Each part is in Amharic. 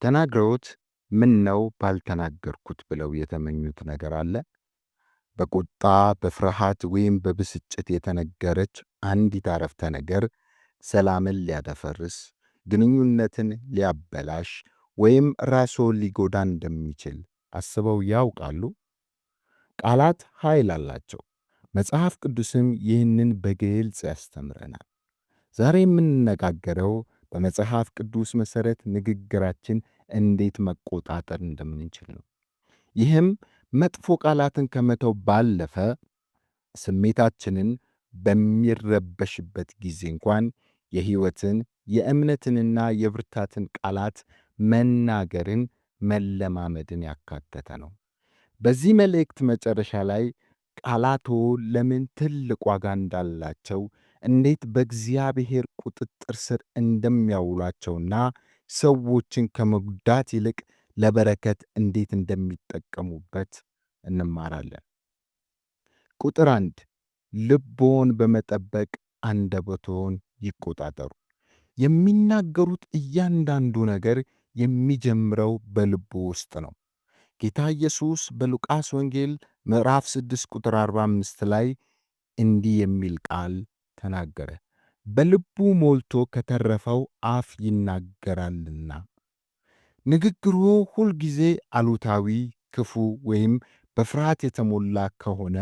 ተናግረውት ምነው ባልተናገርኩት ብለው የተመኙት ነገር አለ? በቁጣ፣ በፍርሃት ወይም በብስጭት የተነገረች አንዲት አረፍተ ነገር ሰላምን ሊያደፈርስ፣ ግንኙነትን ሊያበላሽ ወይም ራስዎን ሊጎዳ እንደሚችል አስበው ያውቃሉ? ቃላት ኃይል አላቸው። መጽሐፍ ቅዱስም ይህንን በግልጽ ያስተምረናል። ዛሬ የምንነጋገረው በመጽሐፍ ቅዱስ መሠረት ንግግራችን እንዴት መቆጣጠር እንደምንችል ነው። ይህም መጥፎ ቃላትን ከመተው ባለፈ ስሜታችንን በሚረበሽበት ጊዜ እንኳን የሕይወትን፣ የእምነትንና የብርታትን ቃላት መናገርን መለማመድን ያካተተ ነው። በዚህ መልእክት መጨረሻ ላይ ቃላትዎ ለምን ትልቅ ዋጋ እንዳላቸው፣ እንዴት በእግዚአብሔር ቁጥጥር ስር እንደሚያውሏቸውና ሰዎችን ከመጉዳት ይልቅ ለበረከት እንዴት እንደሚጠቀሙበት እንማራለን። ቁጥር 1፣ ልብዎን በመጠበቅ አንደበትዎን ይቆጣጠሩ። የሚናገሩት እያንዳንዱ ነገር የሚጀምረው በልቡ ውስጥ ነው። ጌታ ኢየሱስ በሉቃስ ወንጌል ምዕራፍ 6 ቁጥር 45 ላይ እንዲህ የሚል ቃል ተናገረ። በልቡ ሞልቶ ከተረፈው አፍ ይናገራልና። ንግግሩ ሁልጊዜ አሉታዊ፣ ክፉ ወይም በፍርሃት የተሞላ ከሆነ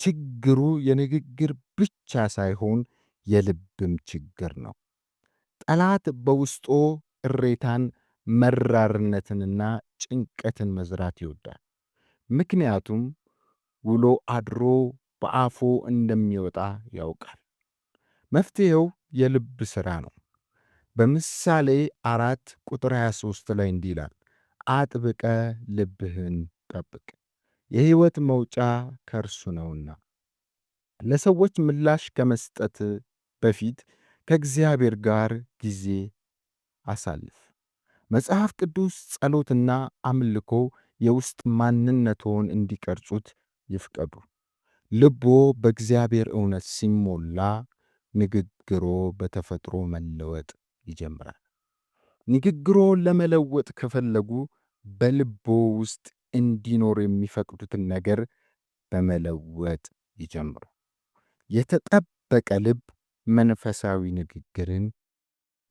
ችግሩ የንግግር ብቻ ሳይሆን የልብም ችግር ነው። ጠላት በውስጦ ቅሬታን፣ መራርነትንና ጭንቀትን መዝራት ይወዳል። ምክንያቱም ውሎ አድሮ በአፎ እንደሚወጣ ያውቃል። መፍትሔው የልብ ሥራ ነው። በምሳሌ 4 ቁጥር 23 ላይ እንዲህ ይላል፣ አጥብቀ ልብህን ጠብቅ፣ የሕይወት መውጫ ከእርሱ ነውና። ለሰዎች ምላሽ ከመስጠት በፊት ከእግዚአብሔር ጋር ጊዜ አሳልፍ። መጽሐፍ ቅዱስ ጸሎትና አምልኮ የውስጥ ማንነትዎን እንዲቀርጹት ይፍቀዱ። ልብዎ በእግዚአብሔር እውነት ሲሞላ ንግግሮ በተፈጥሮ መለወጥ ይጀምራል። ንግግሮን ለመለወጥ ከፈለጉ በልቦ ውስጥ እንዲኖር የሚፈቅዱትን ነገር በመለወጥ ይጀምሩ። የተጠበቀ ልብ መንፈሳዊ ንግግርን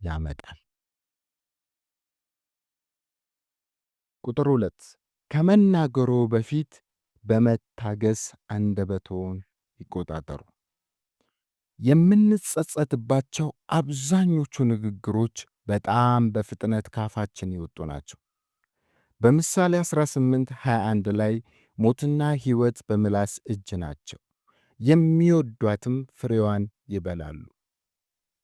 ያመጣል። ቁጥር 2፣ ከመናገሮ በፊት በመታገስ አንደበትዎን ይቆጣጠሩ። የምንጸጸትባቸው አብዛኞቹ ንግግሮች በጣም በፍጥነት ከአፋችን የወጡ ናቸው። በምሳሌ 18:21 ላይ ሞትና ሕይወት በምላስ እጅ ናቸው፣ የሚወዷትም ፍሬዋን ይበላሉ።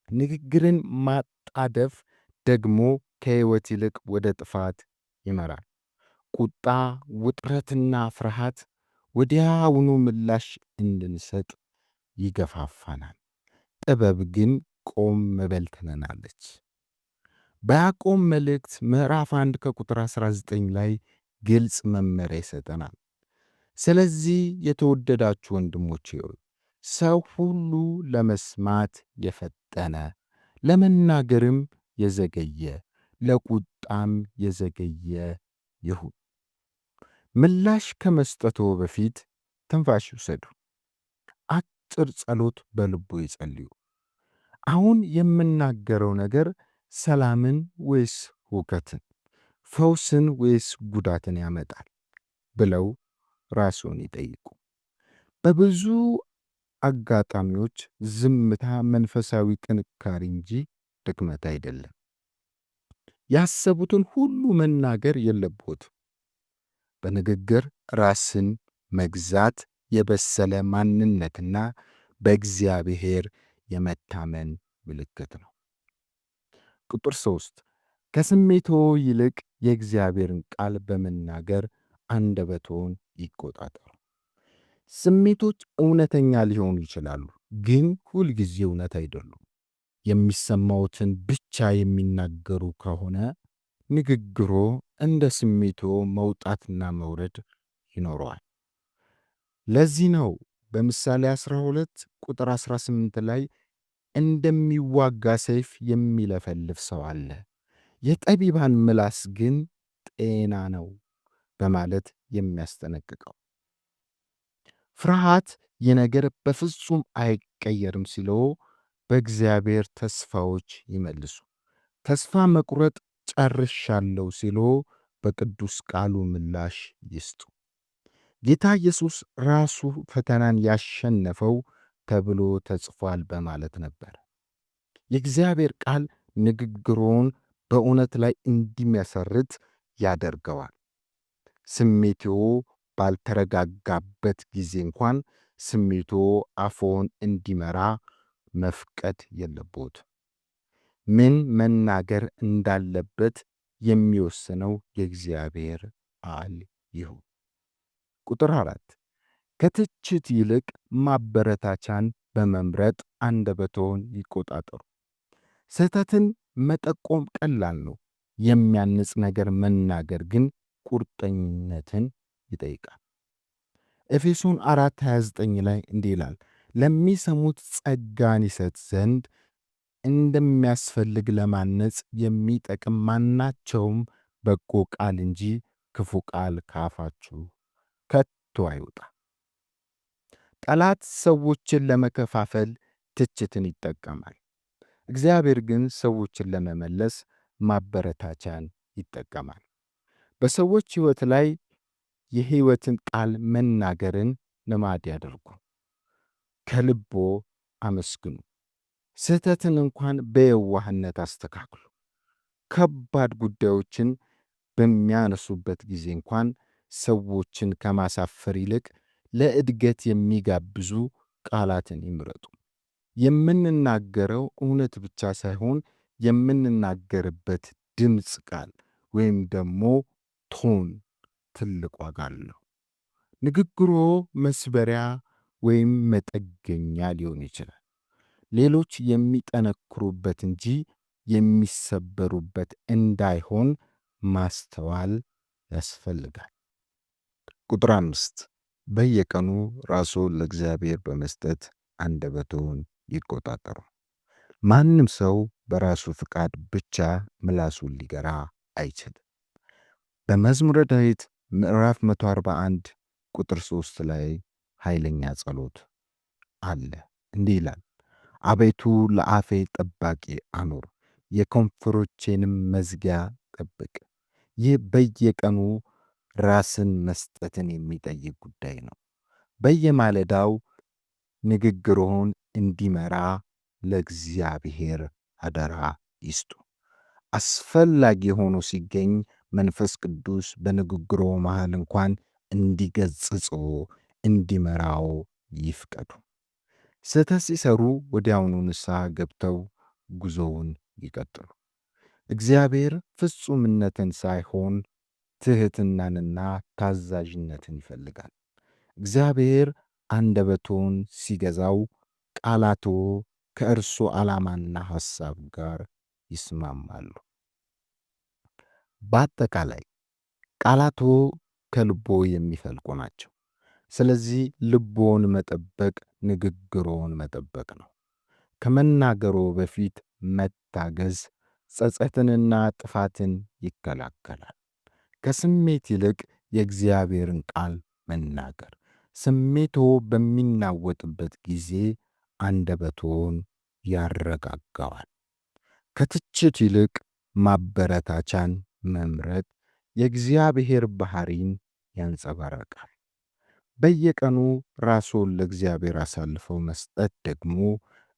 ንግግርን ማጣደፍ ደግሞ ከሕይወት ይልቅ ወደ ጥፋት ይመራል። ቁጣ፣ ውጥረትና ፍርሃት ወዲያውኑ ምላሽ እንድንሰጥ ይገፋፋናል። ጥበብ ግን ቆም በል ትለናለች። በያዕቆብ መልእክት ምዕራፍ 1 ከቁጥር 19 ላይ ግልጽ መመሪያ ይሰጠናል። ስለዚህ የተወደዳችሁ ወንድሞቼ ሆይ፣ ሰው ሁሉ ለመስማት የፈጠነ፣ ለመናገርም የዘገየ፣ ለቁጣም የዘገየ ይሁን። ምላሽ ከመስጠትዎ በፊት ትንፋሽ ይውሰዱ። አጭር ጸሎት በልቦ ይጸልዩ። አሁን የምናገረው ነገር ሰላምን ወይስ ሁከትን፣ ፈውስን ወይስ ጉዳትን ያመጣል ብለው ራስዎን ይጠይቁ። በብዙ አጋጣሚዎች ዝምታ መንፈሳዊ ጥንካሬ እንጂ ድክመት አይደለም። ያሰቡትን ሁሉ መናገር የለብዎትም። በንግግር ራስን መግዛት የበሰለ ማንነትና በእግዚአብሔር የመታመን ምልክት ነው። ቁጥር 3፣ ከስሜትዎ ይልቅ የእግዚአብሔርን ቃል በመናገር አንደበትዎን ይቆጣጠሩ። ስሜቶች እውነተኛ ሊሆኑ ይችላሉ፣ ግን ሁልጊዜ እውነት አይደሉም። የሚሰማዎትን ብቻ የሚናገሩ ከሆነ ንግግሮ እንደ ስሜትዎ መውጣትና መውረድ ይኖረዋል። ለዚህ ነው በምሳሌ 12 ቁጥር 18 ላይ እንደሚዋጋ ሰይፍ የሚለፈልፍ ሰው አለ፣ የጠቢባን ምላስ ግን ጤና ነው በማለት የሚያስጠነቅቀው። ፍርሃት የነገር በፍጹም አይቀየርም ሲለው በእግዚአብሔር ተስፋዎች ይመልሱ። ተስፋ መቁረጥ ጨርሻለሁ ሲሎ በቅዱስ ቃሉ ምላሽ ይስጡ። ጌታ ኢየሱስ ራሱ ፈተናን ያሸነፈው ተብሎ ተጽፏል በማለት ነበር። የእግዚአብሔር ቃል ንግግሮን በእውነት ላይ እንዲመሰርት ያደርገዋል። ስሜትዎ ባልተረጋጋበት ጊዜ እንኳን ስሜቶ አፎን እንዲመራ መፍቀድ የለቦት። ምን መናገር እንዳለበት የሚወስነው የእግዚአብሔር ቃል ይሁን። ቁጥር 4፣ ከትችት ይልቅ ማበረታቻን በመምረጥ አንደበትዎን ይቆጣጠሩ። ስህተትን መጠቆም ቀላል ነው። የሚያንጽ ነገር መናገር ግን ቁርጠኝነትን ይጠይቃል። ኤፌሶን 4:29 ላይ እንዲህ ይላል፣ ለሚሰሙት ጸጋን ይሰጥ ዘንድ እንደሚያስፈልግ ለማነጽ የሚጠቅም ማናቸውም በጎ ቃል እንጂ ክፉ ቃል ከአፋችሁ ከቶ አይውጣ። ጠላት ሰዎችን ለመከፋፈል ትችትን ይጠቀማል። እግዚአብሔር ግን ሰዎችን ለመመለስ ማበረታቻን ይጠቀማል። በሰዎች ሕይወት ላይ የሕይወትን ቃል መናገርን ልማድ ያደርጉ። ከልቦ አመስግኑ። ስህተትን እንኳን በየዋህነት አስተካክሉ። ከባድ ጉዳዮችን በሚያነሱበት ጊዜ እንኳን ሰዎችን ከማሳፈር ይልቅ ለእድገት የሚጋብዙ ቃላትን ይምረጡ። የምንናገረው እውነት ብቻ ሳይሆን የምንናገርበት ድምፅ ቃል ወይም ደግሞ ቶን ትልቅ ዋጋ አለው። ንግግሮ መስበሪያ ወይም መጠገኛ ሊሆን ይችላል። ሌሎች የሚጠነክሩበት እንጂ የሚሰበሩበት እንዳይሆን ማስተዋል ያስፈልጋል። ቁጥር 5፣ በየቀኑ ራስዎን ለእግዚአብሔር በመስጠት አንደበትዎን ይቆጣጠሩ። ማንም ሰው በራሱ ፍቃድ ብቻ ምላሱን ሊገራ አይችልም። በመዝሙረ ዳዊት ምዕራፍ 141 ቁጥር 3 ላይ ኃይለኛ ጸሎት አለ። እንዲህ ይላል፣ አቤቱ ለአፌ ጠባቂ አኑር፣ የከንፈሮቼንም መዝጊያ ጠብቅ። ይህ በየቀኑ ራስን መስጠትን የሚጠይቅ ጉዳይ ነው። በየማለዳው ንግግርዎን እንዲመራ ለእግዚአብሔር አደራ ይስጡ። አስፈላጊ ሆኖ ሲገኝ መንፈስ ቅዱስ በንግግሮ መሃል እንኳን እንዲገጽጾ እንዲመራው ይፍቀዱ። ስህተት ሲሰሩ ወዲያውኑ ንስሐ ገብተው ጉዞውን ይቀጥሉ። እግዚአብሔር ፍጹምነትን ሳይሆን ትሕትናንና ታዛዥነትን ይፈልጋል። እግዚአብሔር አንደበቶን ሲገዛው ቃላቶ ከእርሱ ዓላማና ሐሳብ ጋር ይስማማሉ። በአጠቃላይ ቃላቶ ከልቦ የሚፈልቁ ናቸው። ስለዚህ ልቦን መጠበቅ ንግግሮን መጠበቅ ነው። ከመናገሮ በፊት መታገዝ ጸጸትንና ጥፋትን ይከላከላል። ከስሜት ይልቅ የእግዚአብሔርን ቃል መናገር ስሜቶ በሚናወጥበት ጊዜ አንደበቶን ያረጋጋዋል። ከትችት ይልቅ ማበረታቻን መምረጥ የእግዚአብሔር ባሕሪን ያንጸባርቃል። በየቀኑ ራስዎን ለእግዚአብሔር አሳልፈው መስጠት ደግሞ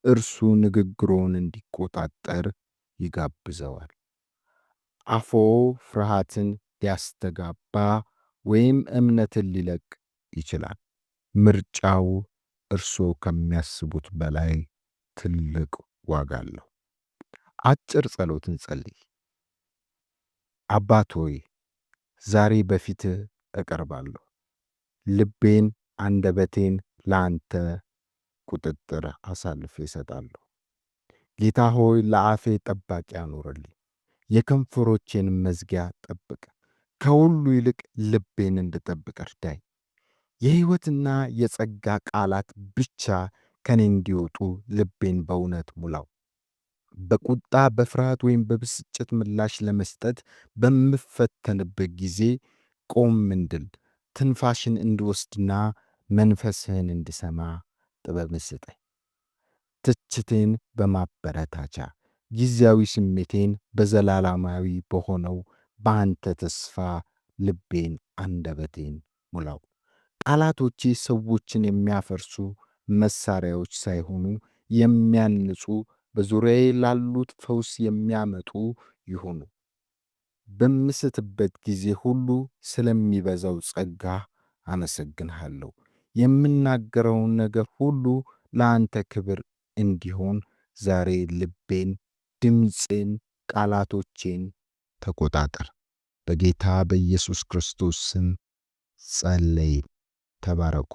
እርሱ ንግግሮን እንዲቆጣጠር ይጋብዘዋል። አፎ ፍርሃትን ሊያስተጋባ ወይም እምነትን ሊለቅ ይችላል። ምርጫው እርስዎ ከሚያስቡት በላይ ትልቅ ዋጋ አለው። አጭር ጸሎት እንጸልይ። አባት ሆይ፣ ዛሬ በፊትህ እቀርባለሁ። ልቤን፣ አንደበቴን ለአንተ ቁጥጥር አሳልፌ እሰጣለሁ። ጌታ ሆይ፣ ለአፌ ጠባቂ አኑርልኝ፣ የከንፈሮቼን መዝጊያ ጠብቅ። ከሁሉ ይልቅ ልቤን እንድጠብቅ እርዳኝ። የሕይወትና የጸጋ ቃላት ብቻ ከኔ እንዲወጡ ልቤን በእውነት ሙላው። በቁጣ፣ በፍርሃት ወይም በብስጭት ምላሽ ለመስጠት በምፈተንበት ጊዜ ቆም እንድል፣ ትንፋሽን እንድወስድና መንፈስህን እንድሰማ ጥበብን ስጠኝ። ትችቴን በማበረታቻ፣ ጊዜያዊ ስሜቴን በዘላለማዊ በሆነው በአንተ ተስፋ ልቤን አንደበቴን ሙላው። ቃላቶቼ ሰዎችን የሚያፈርሱ መሳሪያዎች ሳይሆኑ የሚያንጹ፣ በዙሪያዬ ላሉት ፈውስ የሚያመጡ ይሁኑ። በምስትበት ጊዜ ሁሉ ስለሚበዛው ጸጋ አመሰግንሃለሁ። የምናገረውን ነገር ሁሉ ለአንተ ክብር እንዲሆን ዛሬ ልቤን፣ ድምፄን፣ ቃላቶቼን ተቆጣጠር። በጌታ በኢየሱስ ክርስቶስ ስም ጸለይን። ተባረኩ።